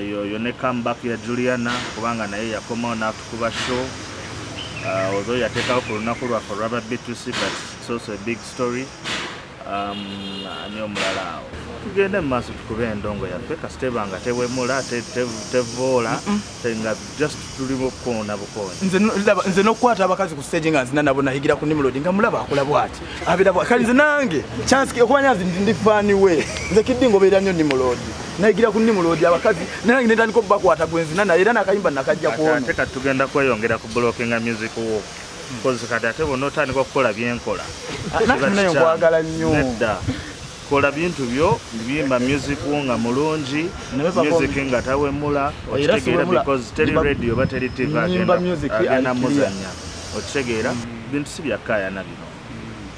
Yoyo ne comeback ya Juliana, kubanga naye yakomawo n'atukuba show, although yateekawo ku lunaku lwaffe olwaba B2C, but it's also a big story. Ani omulala awo? Tugende mu maaso tukube endongo yaffe, kasita nga tewemula, tevoola, nga just tulimu okukoona bukoonyi. Nze n'okukwata abakazi ku stage nga nzina nabo nayigira ku Nimrod, nga mulaba akola bwati, abeera bwati. Kale nze nange chance okumanya nze ndi fan we. Nze Kiddi ngobeera nnyo Nimrod, nayigira ku Nimrod abakazi nange netandika okubakwata gwe nzina naye, era nakayimba nakajja kwono. Ate kati tugenda kweyongera ku blockinga music wo, 'cause kati ate bonna otandika okukola byenkola. Kiba naye kikyamu. Nkwagala nnyo. Nedda, kola bintu byo, biyimba music wo nga mulungi, Naye music nga tawemula, Era okitegeera? siwemula. Because teri radio oba teri TV Nyimba music agenda ali clear. muzanya, okitegeera? Bintu si byakkaayana bino.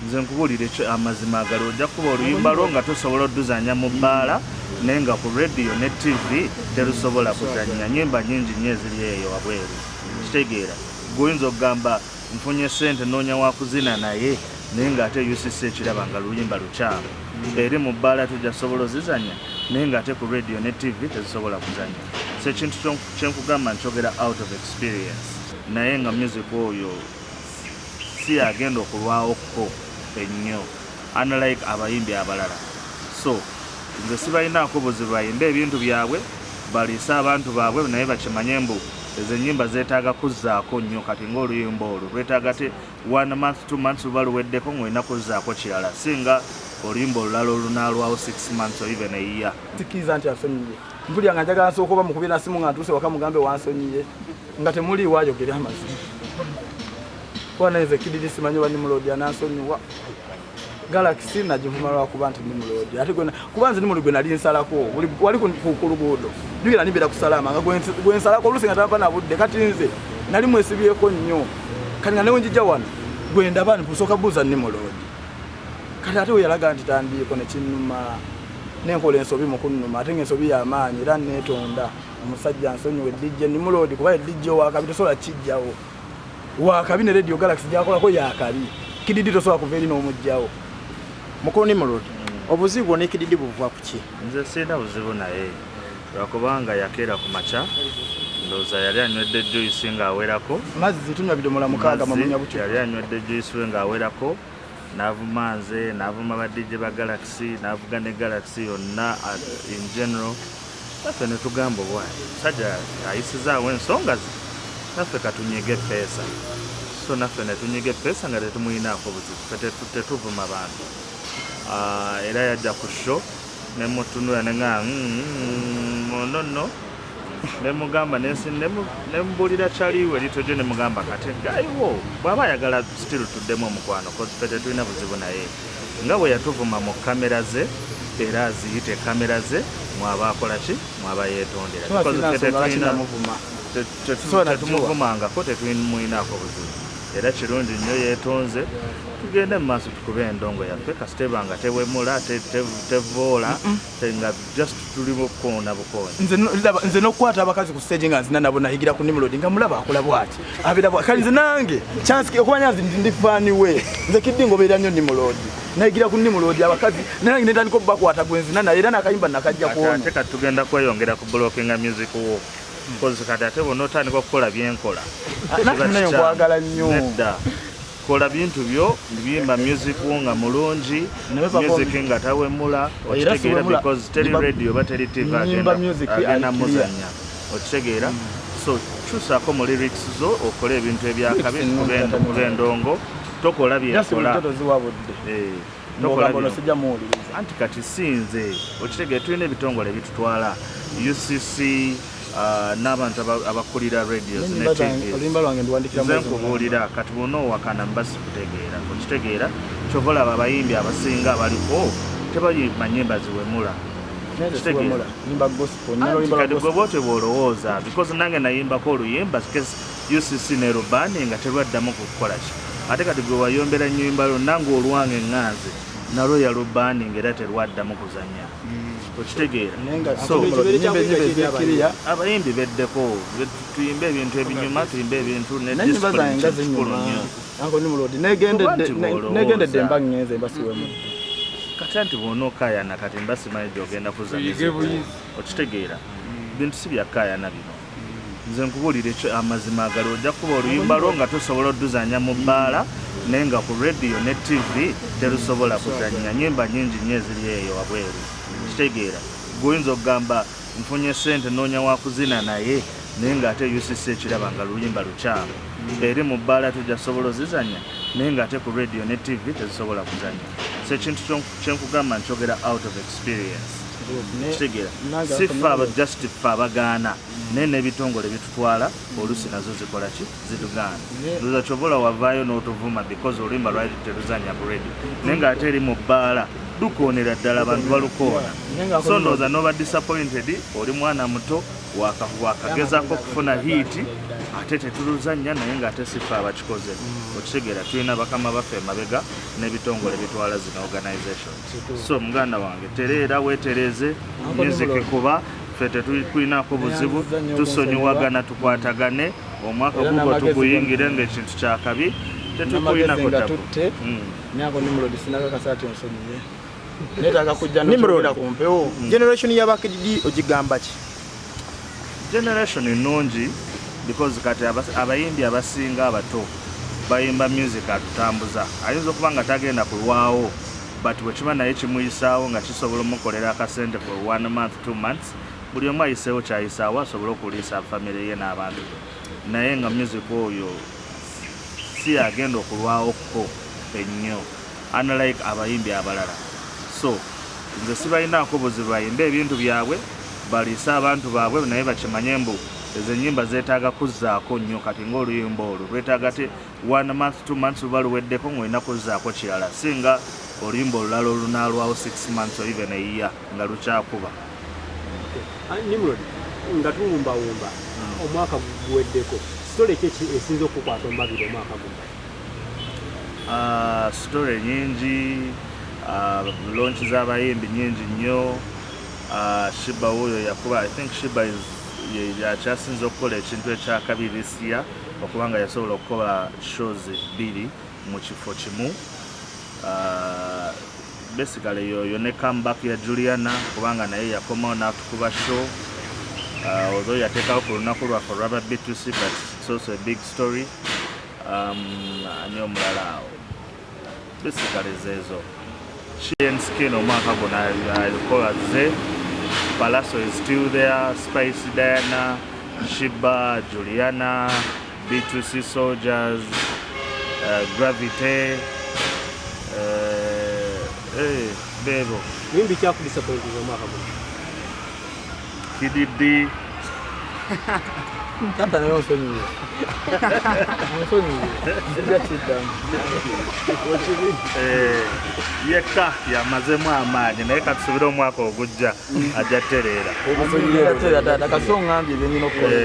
Nze nkubuulira ekyo amazima agalo, ojja kuba oluyimba lwo nga tosobola odduzanya mu bbaala, naye nga ku radio ne TV terusobola kuzanya. Nyimba nyingi nnyo eziri eyo wabweru, kitegeera? Gweoyinza okugamba nfunye sente, noonya wakuzina naye, naye ng'ate UCC ekiraba nga luyimba lukyamu. Eri mu bbaala tujja sobola ozizanya, naye ng'ate ku radio ne TV tezisobola kuzanya. So ekintu kyenkugamba nkyogera out of experience, naye nga music oyo si agenda okulwawoko ennyo, unlike abayimbi abalala. So nze sibalinaako buzibu, bayimbe ebintu byabwe, baliise abantu baabwe, naye bakimanye mbu ezo ennyimba zeetaaga kuzzaako nnyo. Kati ng'oluyimba olwo lwetaaga te one month, 2 months luba luweddeko ng'olina kuzzaako kirala, singa oluyimba olulala olunaalwawo 6 months or even a year. Sikkiriza nti asonyiye. Mpulira nga njagala nsooka oba mukubira simu nga ntuuse waka, mugambe wansonyiye nga temuliiwo, ayogere amazima, kuba naye nze Kididi simanyi oba Nimrod anansonyiwa. Galaxy nagivuma lwakuba nti Nimrod, ate kuba nze Nimrod gwe nali nsalako wali ku luguudo, jukira nibeera ku Salama nga gwe nsalako oluusi nga tampa na budde. Kati nze nali mwesibyeko nnyo, kati nga newenjijja wano gwe ndaba nkusooka buuza Nimrod. Kati ate we yalaga nti tandiiko nekinnuma, nenkola ensobi mu kunnuma, ate ngaensobi y'amaanyi, era neetonda. Omusajja nsonyiwe, DJ Nimrod, kuba ye DJ owakabi, tosobola kijjawo wakabi, ne Radio Galaxy gyakolako yakabi. Kididi tosobola kuva eri n'omugjawo. Mukulu Nimrod, obuzibu bwonna Ekididi buva ku ki? Nze sirina buzibu naye, lwakubanga yakeera ku makya, ndowooza yali anywedde juice ng'awerako. Mazzi tunywa bidomola 6. Mazzi, mamunya bucupa. Yali anywedde juice we ng'awerako, n'avuma nze, n'avuma ba DJ ba Galaxy, n'avuga ne Galaxy yonna in general. Naffe ne tugamba obwayi musajja ayisizaawo ensonga ze, naffe katunyiga eppeesa. So naffe ne tunyiga eppeesa nga tetumuyinaako buzibu. Ffe tetuvuma bantu. Ah, era yajja ku show nemutunula neŋaa ono nno, nemugamba nembuulira kyaliwe litojo, nemugamba kati gayiwo bw'aba ayagala still tuddemu omukwano, 'cause ffe tetulina buzibu naye. Nga bwe yatuvuma mu kamera ze, era aziyite kamera ze mwaba akola ki, mwaba yeetondera. Tuba Because sirina ffe nsonga lwaki namuvuma. Sobola tetumuvumangako, tetumuyinaako buzibu. Era kirungi nnyo yeetonze, tugende mu maaso tukube endongo yaffe, kasita nga tewemula, tevoola, nga just tulimu okukoona bukoonyi. Nze n'okukwata abakazi ku stage nga nzina nabo nayigira ku Nimrod, nga mulaba akola bwati, abeera bwati. Kale nze nange chance okumanya nze ndi fan we. Nze Kiddi ngobeera nnyo Nimrod, nayigira ku Nimrod abakazi nange netandika okubakwata gwe nzina naye, era nakayimba nakajja Kati kwono. Ate kati tugenda kweyongera ku blockinga music wo, 'cause kati ate bonna otandika okukola byenkola. Naye Kiba kikyamu. nkwagala nnyo. Nedda, kola bintu byo, biyimba music wo nga mulungi, Naye music nga tawemula, Era okitegeera? siwemula. Because teri radio oba teri TV Nyimba music agenda ali clear. muzanya, okitegeera? So kyusaako mu lyrics zo, okole ebintu ebyakabi. Lyrics nnungi. Tukube endongo, tokola Just byenkola. bulijjo toziwa budde. Eh, tokola ng'ogamba ono sijja muwuliriza. Anti kati sinze, okitegeera? Tulina ebitongole ebitutwala, UCC, n'abantu abakulira radios ne N'ennyimba zange, TVs. oluyimba lwange nduwandikira Nze mwezi. nkubuulira, kati bwona owakana mba sikutegeera, okitegeera? Kyova olaba abayimbi abasinga abaliko tebayimba nyimba ziwemula. Naye nze Kitegeera. siwemula, nyimba gospel, nina Anti oluyimba lwa kati gwe gospel. bwotyo bwolowooza, because nange nayimbako oluyimba UCC ne rubani nga terwaddamu kukukola ki. Ate kati gwe wayombera nyimba lwo, nange olwange ŋŋanze nalwo yalubaninga era terwaddamu kuzanya, okitegeera? Naye nga So, nyimba ezekiriya. Abayimbi beddeko, tuyimbe ebintu ebinyuma, tuyimbe ebintu ne N'ennyimba zange nga discipline kikulu zinyuma. nnyo. Anko Nimrod, negendedde Oba nti bw'olowooza. negendedde mba ŋŋenze mba siwemudde. Kati anti bw'onookayana kati mba simanyi gy'ogenda Tuyige kuzanyiza, buyizi. okitegeera? Bintu si byakkaayana bino. Nze nkubuulira ekyo amazima agali, ojja kuba oluyimba lwo nga tosobola odduzanya mu bbaala, naye nga ku radio ne TV terusobola kuzannya. Nyimba nyingi nnyo eziri eyo wabweru, kitegeera? Gweoyinza okugamba nfunye sente, noonya wakuzina naye, naye ng'ate UCC ekiraba nga luyimba lukyamu. Eri mu bbaala tujja sobola ozizanya, naye ng'ate ku radio ne TV tezisobola kuzanya. So ekintu kyenkugamba nkyogera out of experience, kitegeera? Si ffe just ffe abagaana, naye n'ebitongole bitutwala oluusi nazo zikola ki, zitugaana. Ndowooza kyobola wavaayo n'otuvuma because oluyimba lwali teruzanya ku radio, naye ng'ate eri mu bbaala lukoonera ddala, abantu balukoona. So ndowooza noba disappointed, oli mwana muto, wakagezaako okufuna hit, ate tetuluzannya, naye ng'ate si ffe abakikoze, okitegeera? Tulina bakama baffe emabega n'ebitongole bitwala zino organization. So muganda wange, tereera, weetereeze, music kuba ffe tetukulinako buzibu, tusonyiwagana, tukwatagane omwaka gugo tuguyingire ng'ekintu kyakabi, tetukulinako tabu. Nyako Nimrod, sinakakasa ati onsonyiye, neetaaga kujja Nimrod. Nokyogera ku mpewo. Generation y'abakididi ogigamba ki? Generation nnungi because kati abayimbi abasinga abato bayimba music atutambuza. Ayinza okuba nga tagenda kulwawo, but bwe kiba naye kimuyisaawo nga kisobola omukolera akasente for one month, 2 months, buli omu ayiseewo kyayisaawo asobole okuliisa famire ye n'abantu be, naye nga music oyo si agenda okulwawokko ennyo, unlike abayimbi abalala. So nze sibalinaako buzibu, bayimbe ebintu byabwe, baliise abantu baabwe, naye bakimanye mbu ezo ennyimba zeetaaga kuzzaako nnyo. Kati ng'oluyimba olwo lwetaaga te one month, 2 months luba luweddeko ng'olina kuzzaako kirala, singa oluyimba olulala olunaalwawo 6 months or even a year nga lukyakuba. Ah, Nimrod, nga tuwumbawumba omwaka guweddeko, story ki esinza okukwata omumabiri omwaka guno? Story nyingi, launch z'abayimbi nyingi nnyo. Sheebah wuuyo yakuba. I think Sheebah is yakyasinza okukola ekintu ekyakabi this year, okuba nga yasobola okukola shows bbiri mu kifo kimu. Basically yoyo ne comeback ya Juliana, kubanga naye yakomawo n'atukuba show, although yateekawo ku lunaku lwaffe olwaba B2C, but it's also a big story. Ani omulala awo? Basically zeezo. Alien Skin omwaka guno alikola ze Palaso is still there, Spice Diana, Sheebah, Juliana, B2C Soldiers, Gravity, bebo. Muyimbi kyakudisappointinga omwaka guno? Kididi. Taata, naye onsonyiwe, onsonyiwe, sijja kiddamu. Yekka yamazemu amaanyi, naye katusubire omwaka ogujja ajja tereera. Taata, kasi oŋŋambye byenyina okukola.